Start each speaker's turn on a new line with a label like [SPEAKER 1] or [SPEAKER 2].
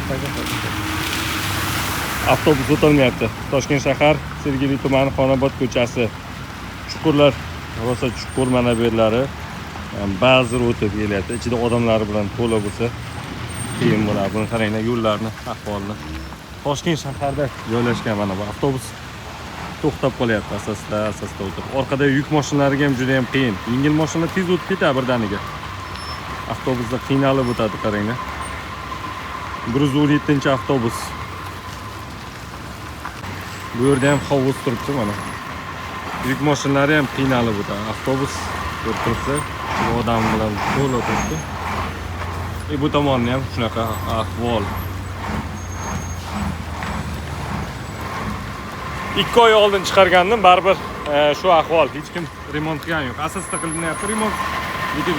[SPEAKER 1] Hayda, hayda, hayda. Avtobus o'tolmayapti. Toshkent shahar, Sergeli tumani, Xonobod ko'chasi. Chuqurlar rosa chuqur mana bu yerlari. Ba'zir o'tib kelyapti. Ichida odamlar bilan to'la bo'lsa qiyin bo'ladi. Buni qaranglar, yo'llarni ahvolini. Toshkent shaharda joylashgan mana bu avtobus to'xtab qolyapti, asosda asosda o'tib. Orqada yuk mashinalariga ham juda ham qiyin. Yengil mashinalar tez o'tib ketadi birdaniga. Avtobusda qiynalib o'tadi, qaranglar. 117-avtobus. Bu yerda ham hovuz turibdi mana. Yuk mashinalari ham qiynalib o'tadi. Avtobus ko'rib turibsa, ichida odam bilan to'la turibdi. Bu tomonni ham shunaqa ahvol. 2 oy oldin chiqargandim, baribir shu ahvol. Hech kim remont qilgani yo'q. Asosda qilinyapti remont, lekin